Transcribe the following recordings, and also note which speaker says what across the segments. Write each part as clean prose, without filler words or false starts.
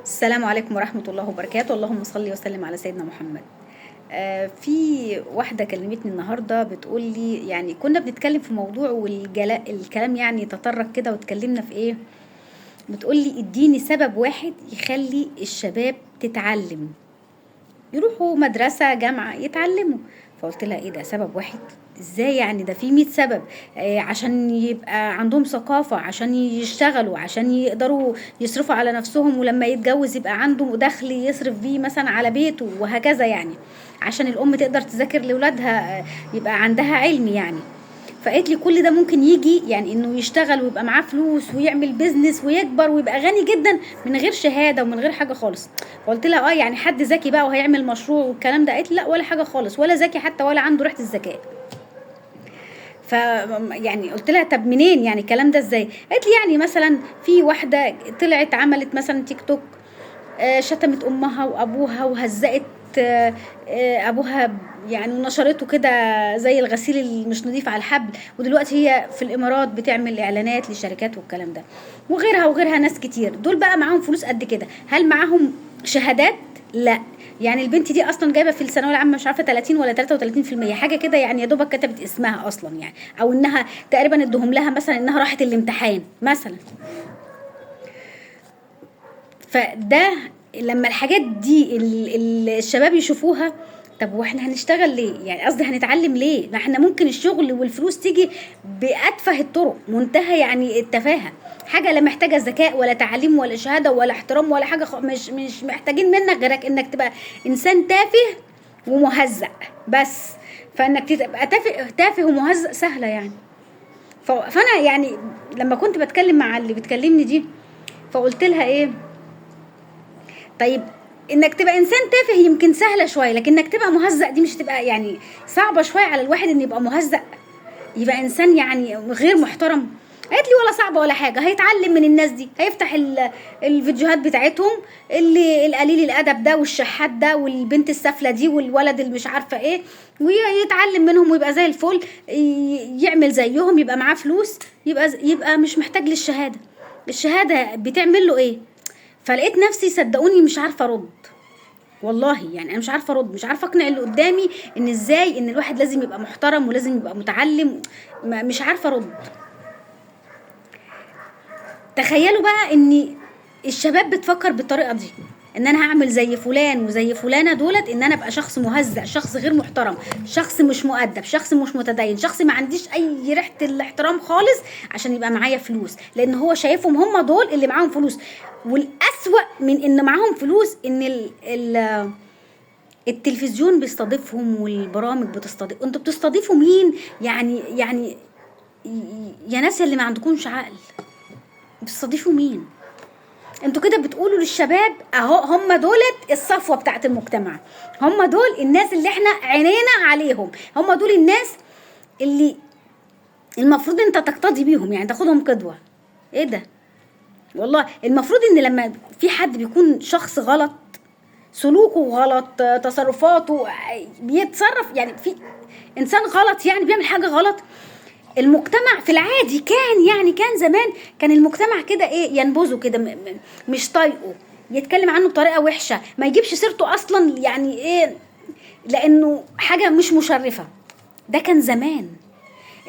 Speaker 1: السلام عليكم ورحمة الله وبركاته. اللهم صل وسلم على سيدنا محمد. في واحدة كلمتني النهاردة بتقول لي، يعني كنا بنتكلم في موضوع والكلام يعني تطرق كده واتكلمنا في ايه، بتقول لي اديني سبب واحد يخلي الشباب تتعلم، يروحوا مدرسة جامعة يتعلموا. فقلت لها ايه ده سبب واحد ازاي يعني؟ ده في 100 سبب، عشان يبقى عندهم ثقافة، عشان يشتغلوا، عشان يقدروا يصرفوا على نفسهم، ولما يتجوز يبقى عنده دخل يصرف بيه مثلا على بيته وهكذا، يعني عشان الأم تقدر تذاكر لأولادها، يبقى عندها علم يعني. فقالت لي كل ده ممكن يجي يعني انه يشتغل ويبقى معاه فلوس ويعمل business ويكبر ويبقى غني جدا من غير شهادة ومن غير حاجة خالص. فقلت لها يعني حد ذكي بقى وهيعمل مشروع والكلام ده؟ قالت لي لا ولا حاجة خالص، ولا ذكي حتى ولا عنده ريحه الذكاء. ف يعني قلت لها طب منين يعني الكلام ده ازاي؟ قالت لي يعني مثلا في واحدة طلعت عملت مثلا تيك توك، شتمت امها وابوها وهزقت ابوها يعني، ونشرته كده زي الغسيل اللي مش نظيف على الحبل، ودلوقتي هي في الامارات بتعمل اعلانات لشركات والكلام ده وغيرها وغيرها ناس كتير. دول بقى معاهم فلوس قد كده، هل معاهم شهادات؟ لا. يعني البنت دي اصلا جايبه في الثانوية العامة مش عارفه 30 ولا 33%، حاجة كده يعني، يا دوبك كتبت اسمها اصلا يعني، او انها تقريبا ادهم لها مثلا انها راحت الامتحان مثلا. فده لما الحاجات دي الشباب يشوفوها، طب واحنا هنشتغل ليه؟ يعني قصدي هنتعلم ليه؟ ما احنا ممكن الشغل والفلوس تيجي بأتفه الطرق، منتهى يعني التفاهة، حاجة لا محتاجة ذكاء ولا تعليم ولا شهادة ولا احترام ولا حاجة، مش محتاجين منك غيرك انك تبقى انسان تافه ومهزأ بس. فانك تبقى تافه ومهزأ سهلة يعني. فانا يعني لما كنت بتكلم مع اللي بتكلمني دي فقلت لها ايه، طيب انك تبقى انسان تافه يمكن سهلة شوية، لكن انك تبقى مهزأ دي مش تبقى يعني صعبة شوية على الواحد ان يبقى مهزأ، يبقى انسان يعني غير محترم. قالت لي ولا صعبة ولا حاجة، هيتعلم من الناس دي، هيفتح الفيديوهات بتاعتهم اللي القليل الادب ده والشحات ده والبنت السافله دي والولد اللي مش عارفه ايه، ويتعلم منهم ويبقى زي الفل، يعمل زيهم، يبقى معاه فلوس، يبقى مش محتاج للشهادة. الشهادة بتعمل له ايه؟ فلقيت نفسي صدقوني مش عارفه ارد والله، يعني انا مش عارفه ارد، مش عارفه اقنع اللي قدامي ان ازاي ان الواحد لازم يبقى محترم ولازم يبقى متعلم، مش عارفه ارد. تخيلوا بقى ان الشباب بتفكر بالطريقة دي، ان انا هعمل زي فلان وزي فلانه دولت، ان انا ابقى شخص مهزأ، شخص غير محترم، شخص مش مؤدب، شخص مش متدين، شخص ما عنديش اي ريحه الاحترام خالص، عشان يبقى معايا فلوس، لان هو شايفهم هم دول اللي معاهم فلوس. والاسوأ من ان معاهم فلوس ان التلفزيون بيستضيفهم والبرامج بتستضيف. انتوا بتستضيفوا مين يعني يا ناس اللي ما عندكمش عقل، بتستضيفوا مين؟ انتوا كده بتقولوا للشباب اهو هم دولت الصفوة بتاعت المجتمع، هم دول الناس اللي احنا عينينا عليهم، هم دول الناس اللي المفروض انت تقتدي بيهم، يعني تاخدهم قدوة. ايه ده والله؟ المفروض ان لما في حد بيكون شخص غلط، سلوكه غلط، تصرفاته بيتصرف يعني في انسان غلط، يعني بيعمل حاجة غلط، المجتمع في العادي كان زمان كان المجتمع كده ايه، ينبذه كده، مش طايقة، يتكلم عنه بطريقة وحشة، ما يجيبش سيرته اصلا، يعني ايه، لانه حاجة مش مشرفة. ده كان زمان،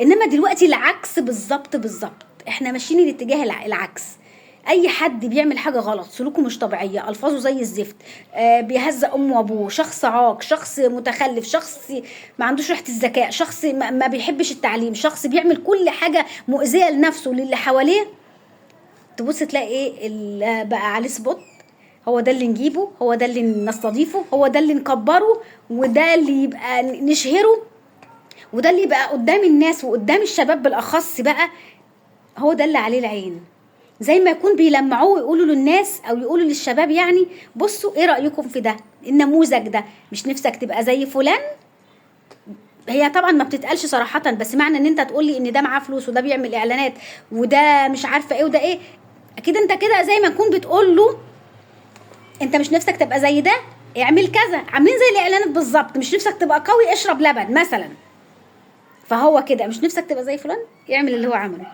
Speaker 1: انما دلوقتي العكس بالظبط بالظبط، احنا ماشيين الاتجاه العكس. اي حد بيعمل حاجة غلط، سلوكه مش طبيعية، الفاظه زي الزفت، بيهزق امه وابوه، شخص عاق، شخص متخلف، شخص ما عندوش ريحه الذكاء، شخص ما بيحبش التعليم، شخص بيعمل كل حاجة مؤذية لنفسه للي حواليه، تبص تلاقي ايه اللي بقى عليه spot، هو ده اللي نجيبه، هو ده اللي نستضيفه، هو ده اللي نكبره، وده اللي يبقى نشهره، وده اللي يبقى قدام الناس وقدام الشباب بالاخص بقى، هو ده اللي عليه العين. زي ما يكون بيلمعوه ويقولوا للناس او يقولوا للشباب يعني بصوا ايه رأيكم في ده، النموذج ده، مش نفسك تبقى زي فلان؟ هي طبعا ما بتتقالش صراحة، بس معنى ان انت تقولي ان ده معاه فلوس وده بيعمل اعلانات وده مش عارفة ايه وده ايه، اكيد انت كده زي ما يكون بتقول له انت مش نفسك تبقى زي ده، اعمل كذا. عاملين زي الاعلانات بالظبط، مش نفسك تبقى قوي اشرب لبن مثلا، فهو كده مش نفسك تبقى زي فلان، اعمل اللي هو عمله.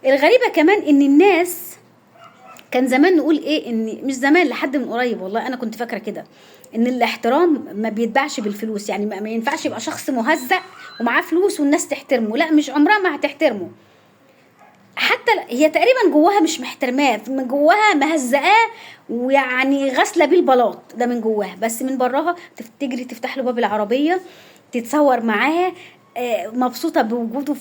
Speaker 1: الغريبة كمان ان الناس كان زمان نقول ايه، ان مش زمان لحد من قريب والله انا كنت فاكره كده، ان الاحترام ما بيتباعش بالفلوس. يعني ما ينفعش يبقى شخص مهزأ ومعاه فلوس والناس تحترمه، لا مش عمرها ما هتحترمه. حتى هي تقريبا جواها مش محترماه، من جواها مهزقاه ويعني غاسله بيه البلاط ده من جواها، بس من براها تجري تفتح له باب العربية، تتصور معاه، مبسوطة بوجوده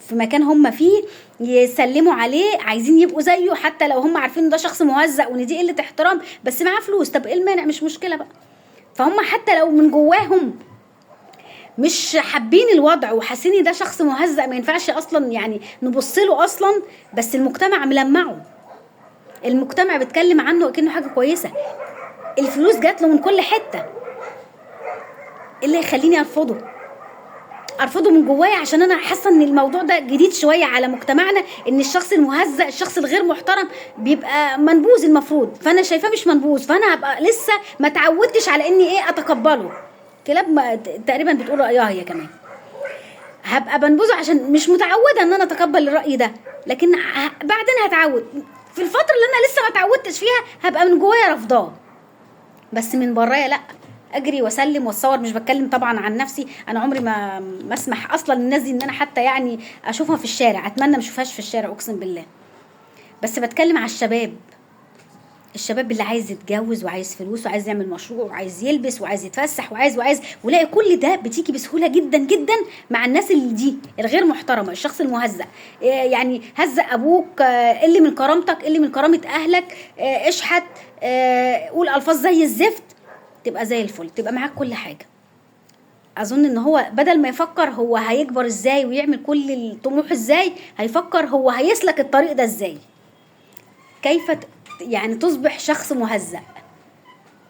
Speaker 1: في مكان هم فيه، يسلموا عليه، عايزين يبقوا زيه حتى لو هم عارفين ان ده شخص مهزأ وان دي قلة احترام، بس معاه فلوس، طب ايه المانع؟ مش مشكلة بقى. فهم حتى لو من جواهم مش حابين الوضع وحاسين ان ده شخص مهزأ ما ينفعش اصلا يعني نبص له اصلا، بس المجتمع ملمعه، المجتمع بيتكلم عنه كأنه حاجة كويسة، الفلوس جات له من كل حتة، ايه اللي يخليني ارفضه؟ ارفضه من جوايا عشان انا حاسه ان الموضوع ده جديد شوية على مجتمعنا، ان الشخص المهزأ، الشخص الغير محترم بيبقى منبوذ المفروض، فانا شايفاه مش منبوذ، فانا هبقى لسه ما تعودتش على اني ايه اتقبله. كلاب ما تقريبا بتقول رايها هي كمان، هبقى بنبوذه عشان مش متعوده ان انا اتقبل الراي ده، لكن بعدين هتعود. في الفترة اللي انا لسه ما اتعودتش فيها هبقى من جوايا رافضاه، بس من برايا لا، اجري واسلم واتصور. مش بتكلم طبعا عن نفسي، انا عمري ما اسمح اصلا للناس دي ان انا حتى يعني اشوفها في الشارع، اتمنى ما اشوفهاش في الشارع اقسم بالله. بس بتكلم على الشباب، الشباب اللي عايز يتجوز وعايز فلوس وعايز يعمل مشروع وعايز يلبس وعايز يتفسح وعايز وعايز، ولاقي كل ده بتيجي بسهولة جدا جدا مع الناس اللي دي الغير محترمه، الشخص المهزأ. يعني هزأ ابوك، اللي من كرامتك، اللي من كرامة اهلك، اشحت، قول الفاظ زي الزفت، تبقى زي الفل، تبقى معاك كل حاجة. اظن ان هو بدل ما يفكر هو هيكبر ازاي ويعمل كل الطموح ازاي، هيفكر هو هيسلك الطريق ده ازاي، كيف يعني تصبح شخص مهزأ،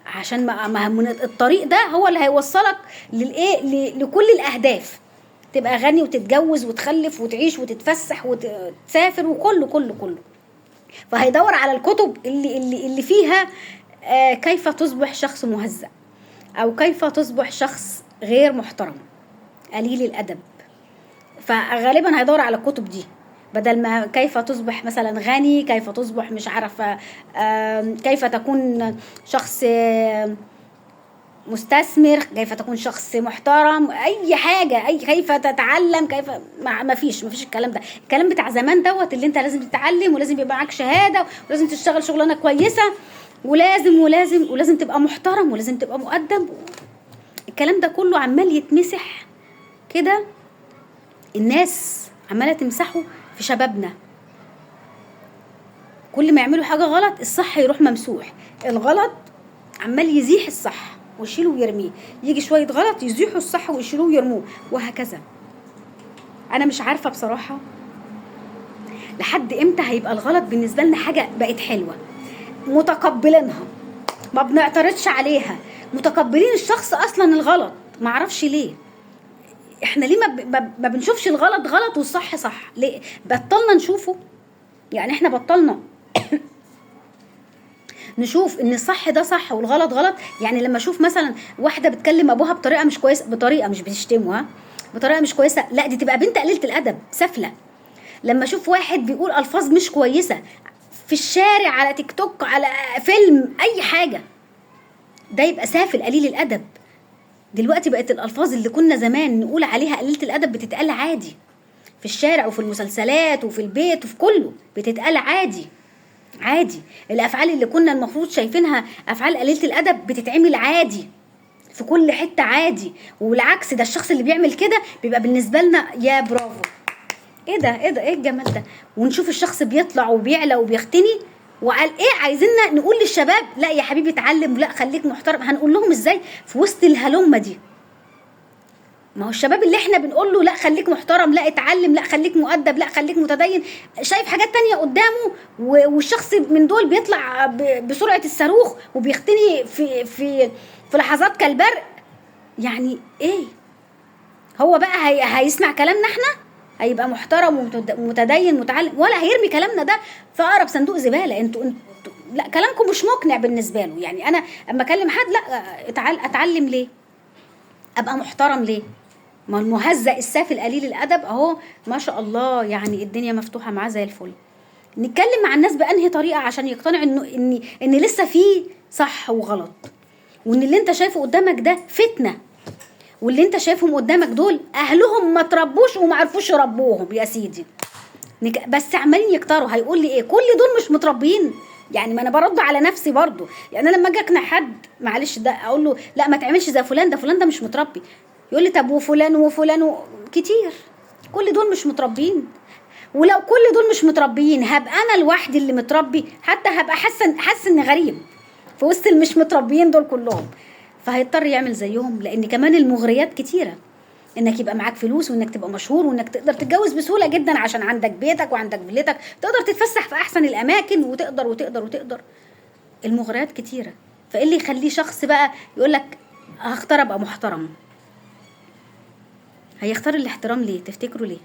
Speaker 1: عشان ما من الطريق ده هو اللي هيوصلك للايه، لكل الاهداف، تبقى غني وتتجوز وتخلف وتعيش وتتفسح وتسافر وكله كله كله. فهيدور على الكتب اللي فيها كيف تصبح شخص مهزأ، او كيف تصبح شخص غير محترم قليل الادب. فغالبا هيدور على الكتب دي بدل ما كيف تصبح مثلا غني، كيف تصبح مش عارفه، كيف تكون شخص مستثمر، كيف تكون شخص محترم، اي حاجة، اي كيف تتعلم، كيف ما فيش الكلام ده. الكلام بتاع زمان دوت اللي انت لازم تتعلم ولازم يبقى معاك شهادة ولازم تشتغل شغلانة كويسة ولازم ولازم ولازم تبقى محترم ولازم تبقى مؤدب، الكلام ده كله عمال يتمسح كده، الناس عماله تمسحه في شبابنا. كل ما يعملوا حاجة غلط الصح يروح ممسوح، الغلط عمال يزيح الصح ويشيله ويرميه، يجي شوية غلط يزيحوا الصح ويشيلوه ويرموه، وهكذا. انا مش عارفه بصراحة لحد امتى هيبقى الغلط بالنسبة لنا حاجة بقت حلوة متقبلينها، ما بنعترضش عليها، متقبلين الشخص اصلا الغلط. ما اعرفش ليه احنا ليه ما بنشوفش الغلط غلط والصح صح، ليه بطلنا نشوفه؟ يعني احنا بطلنا نشوف ان الصح ده صح والغلط غلط. يعني لما اشوف مثلا واحدة بتكلم ابوها بطريقة مش كويسة، بطريقة مش بتشتمه، بطريقة مش كويسة، لا دي تبقى بنت قليله الادب سفله. لما اشوف واحد بيقول الفاظ مش كويسة في الشارع، على تيك توك، على فيلم، اي حاجة، ده يبقى سافل قليل الادب. دلوقتي بقت الالفاظ اللي كنا زمان نقول عليها قليله الادب بتتقال عادي في الشارع وفي المسلسلات وفي البيت وفي كله، بتتقال عادي عادي. الافعال اللي كنا المفروض شايفينها افعال قليله الادب بتتعمل عادي في كل حتة عادي. والعكس ده الشخص اللي بيعمل كده بيبقى بالنسبة لنا يا برافو، ايه ده ايه ده ايه الجمال ده. ونشوف الشخص بيطلع وبيعلى وبيغتني، وقال ايه عايزيننا نقول للشباب لا يا حبيبي اتعلم، لا خليك محترم. هنقول لهم ازاي في وسط الهلمه دي؟ ما هو الشباب اللي احنا بنقول له لا خليك محترم، لا اتعلم، لا خليك مؤدب، لا خليك متدين، شايف حاجات تانية قدامه، والشخص من دول بيطلع بسرعة الصاروخ وبيختني في في في لحظات كالبرق. يعني ايه هو بقى هيسمع كلامنا احنا؟ هيبقى محترم ومتدين متعلم، ولا هيرمي كلامنا ده في اقرب صندوق زبالة؟ انتوا لا كلامكم مش مقنع بالنسبة له. يعني انا اما اكلم حد لا اتعلم ليه، ابقى محترم ليه؟ ما المهزأ السافل قليل الادب اهو ما شاء الله، يعني الدنيا مفتوحة معاه زي الفل. نتكلم مع الناس بأنهي طريقه عشان يقتنعوا انه ان لسه في صح وغلط، وان اللي انت شايفه قدامك ده فتنة، واللي انت شايفهم قدامك دول اهلهم ما تربوش وما عرفوش يربوهم يا سيدي. بس عمالين يكتروا. هيقول لي ايه؟ كل دول مش متربيين يعني. ما انا برد على نفسي برضو، يعني انا لما اجي اقنع حد معلش ده اقول له لا ما تعملش زي فلان ده، فلان ده مش متربي، يقول لي طب وفلان وفلان كتير، كل دول مش متربيين. ولو كل دول مش متربيين هبقى انا لوحدي اللي متربي، حتى هبقى حاسه اني غريب في وسط المش متربيين دول كلهم. فهيضطر يعمل زيهم، لان كمان المغريات كتيرة، انك يبقى معاك فلوس، وانك تبقى مشهور، وانك تقدر تتجوز بسهولة جدا عشان عندك بيتك وعندك فيلتك، تقدر تتفسح في احسن الاماكن، وتقدر وتقدر وتقدر. المغريات كتيرة. فايه اللي يخليه شخص بقى يقول لك هختار ابقى محترم؟ هيختار الاحترام ليه؟ تفتكروا ليه؟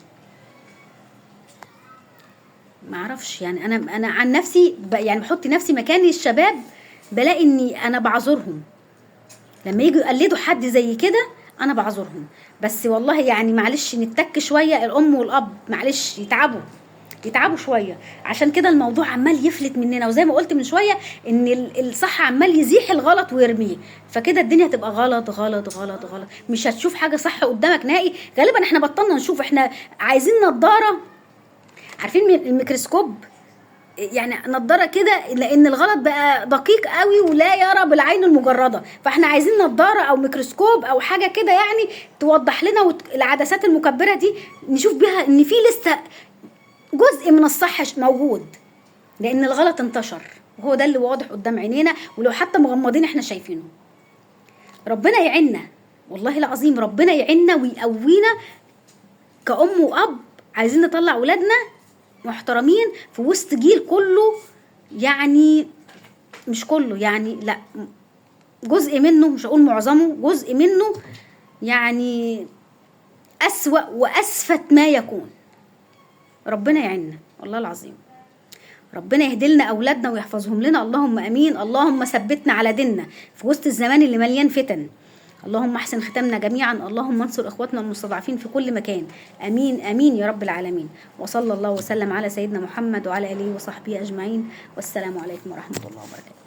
Speaker 1: معرفش. يعني انا عن نفسي يعني بحط نفسي مكان الشباب، بلاقي اني انا بعذرهم لما يجوا يقلدوا حد زي كده، انا بعذرهم. بس والله يعني معلش نتك شوية، الام والاب معلش يتعبوا شوية، عشان كده الموضوع عمال يفلت مننا. وزي ما قلت من شوية ان الصح عمال يزيح الغلط ويرميه، فكده الدنيا تبقى غلط غلط غلط غلط، مش هتشوف حاجة صح قدامك نهائي. غالبا احنا بطلنا نشوف، احنا عايزين نظاره، عارفين الميكروسكوب يعني، نظاره كده، لان الغلط بقى دقيق قوي ولا يرى بالعين المجردة، فاحنا عايزين نظاره او ميكروسكوب او حاجة كده يعني توضح لنا العدسات المكبره دي، نشوف بيها ان في لسه جزء من الصح موجود، لان الغلط انتشر وهو ده اللي واضح قدام عينينا، ولو حتى مغمضين احنا شايفينه. ربنا يعيننا والله العظيم، ربنا يعيننا ويقوينا كأم وأب، عايزين نطلع ولادنا محترمين في وسط جيل كله، يعني مش كله يعني، لا جزء منه، مش هقول معظمه، جزء منه يعني أسوأ وأسفت ما يكون. ربنا يعيننا والله العظيم، ربنا يهدلنا أولادنا ويحفظهم لنا، اللهم أمين. اللهم ثبتنا على ديننا في وسط الزمان اللي مليان فتن، اللهم احسن ختامنا جميعا، اللهم انصر اخواتنا المستضعفين في كل مكان، امين امين يا رب العالمين. وصلى الله وسلم على سيدنا محمد وعلى اله وصحبه اجمعين، والسلام عليكم ورحمة الله وبركاته.